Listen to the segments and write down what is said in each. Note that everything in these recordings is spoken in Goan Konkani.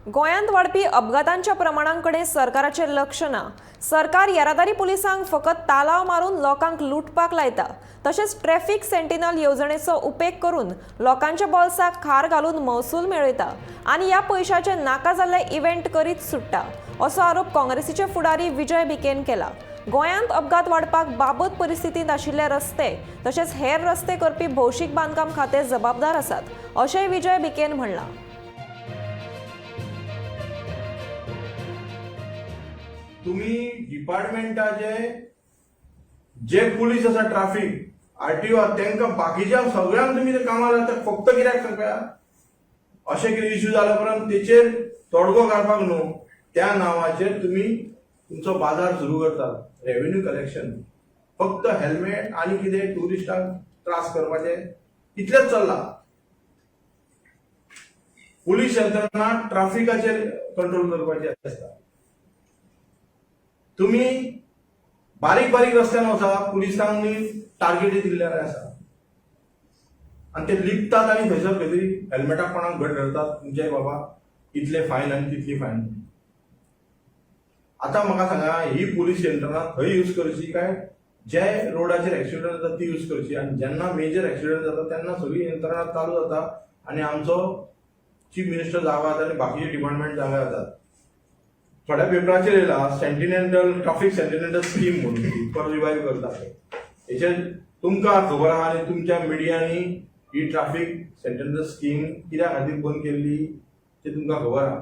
गोंयांत वाडपी अपघातांच्या प्रमाणांकडे सरकाराचें लक्ष ना. सरकार येरादारी पुलिसांक फकत तालाव मारून लोकांक लुटपाक लायता. तशेंच ट्रॅफिक सेंटिनल येवजणेचो उपेग करून लोकांच्या बोल्साक खार घालून महसूल मेळयता आनी ह्या पयशाचे नाका जाल्ले इव्हेंट करीत सुट्टा, असो आरोप काँग्रेसीचे फुडारी विजय भिकेन केला. गोंयांत अपघात वाडपाक बाबत परिस्थितींत आशिल्ले रस्ते तशेंच हेर रस्ते करपी भौशीक बांदकाम खातें जबाबदार आसात, अशेंय विजय भिकेन म्हणलां. तुम्ही डिपार्टमेंटाचे जे पुलीस आसा, ट्राफीक, आरटीओ, तांकां बाकीच्या सगळ्यांक तुमी ते कामां लायता. फक्त कित्याक सांगता? अशें कितें इश्यू जाल्या उपरांत तेचेर तोडगो काडपाक न्हू, त्या नांवाचेर तुमी तुमचो बाजार सुरू करतात. रेव्हेन्यू कलेक्शन फक्त हेल्मेट आनी कितें ट्युरिस्टांक त्रास करपाचे इतलेंच चल्लां. पुलीस यंत्रणा ट्राफिकाचेर कंट्रोल करपाची आसता. तुम्ही बारीक बारीक रस्त्यान वचा, पुलिसांनी टार्गेटी दिल्ले आसा आनी ते लिपतात आनी थंयसर खंय तरी हेल्मेटाक कोणाक घट धरतात, तुमचे बाबा इतले फायन आनी तितली फायन. आतां म्हाका सांगा, ही पुलीस यंत्रणा खंय यूज करची काय जे रोडाचेर एक्सिडंट जाता ती यूज करची? आनी जेन्ना मेजर एक्सिडंट जाता तेन्ना सगळी यंत्रणा चालू जाता आनी आमचो चीफ मिनिस्टर जागा जाता आनी बाकीचे डिपार्टमेंट जागा जातात. थोड्या पेपराचेर येयला सेंटिनल, ट्राफीक सेंटिनल स्कीम म्हणून ती परत रिवायव करता. हेचेर तुमकां खबर आहा आनी तुमच्या मिडियांनी ही ट्राफीक सेंटिनल स्कीम कित्या खातीर बंद केल्ली ते तुमकां खबर आहा.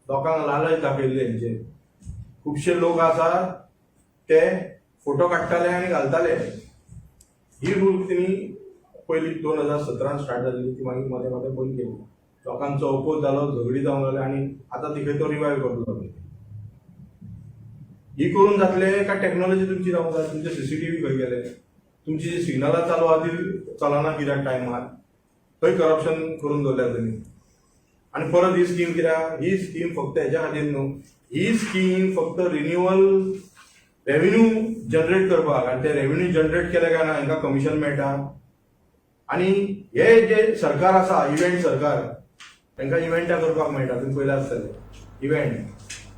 लोकांक लालच दाखयल्ली हेंचेर. खुबशे लोक आसात ते फोटो काडटाले आनी घालताले. ही रूल तिणी पयली 2017 स्टार्ट जाल्ली, ती मागीर मदें मदें बंद केली. लोकांचो अपोज जालो, झगडी जावंक लागली आनी आतां ती खंय तो रिवायव करतलो. ही करून जातले काय टॅक्नॉलॉजी तुमची जावंक जाय? तुमचे सीसीटीव्ही खंय गेले? तुमची जी सिग्नलां चालू आहा ती चलना कित्याक टायमार? खंय करप्शन करून दवरल्या तुमी? आनी परत ही स्कीम कित्याक? ही स्कीम फक्त हेच्या खातीर न्हू, ही स्कीम फक्त रिन्युअल रेव्हेन्यू जनरेट करपाक. आनी ते रेव्हेन्यू जनरेट केले काय ना हांकां कमिशन मेळटा. आनी हे जे सरकार आसा, इव्हेंट सरकार, तांकां इव्हेंटां करपाक मेळटा. तुमी पयला आसतले इव्हेंट.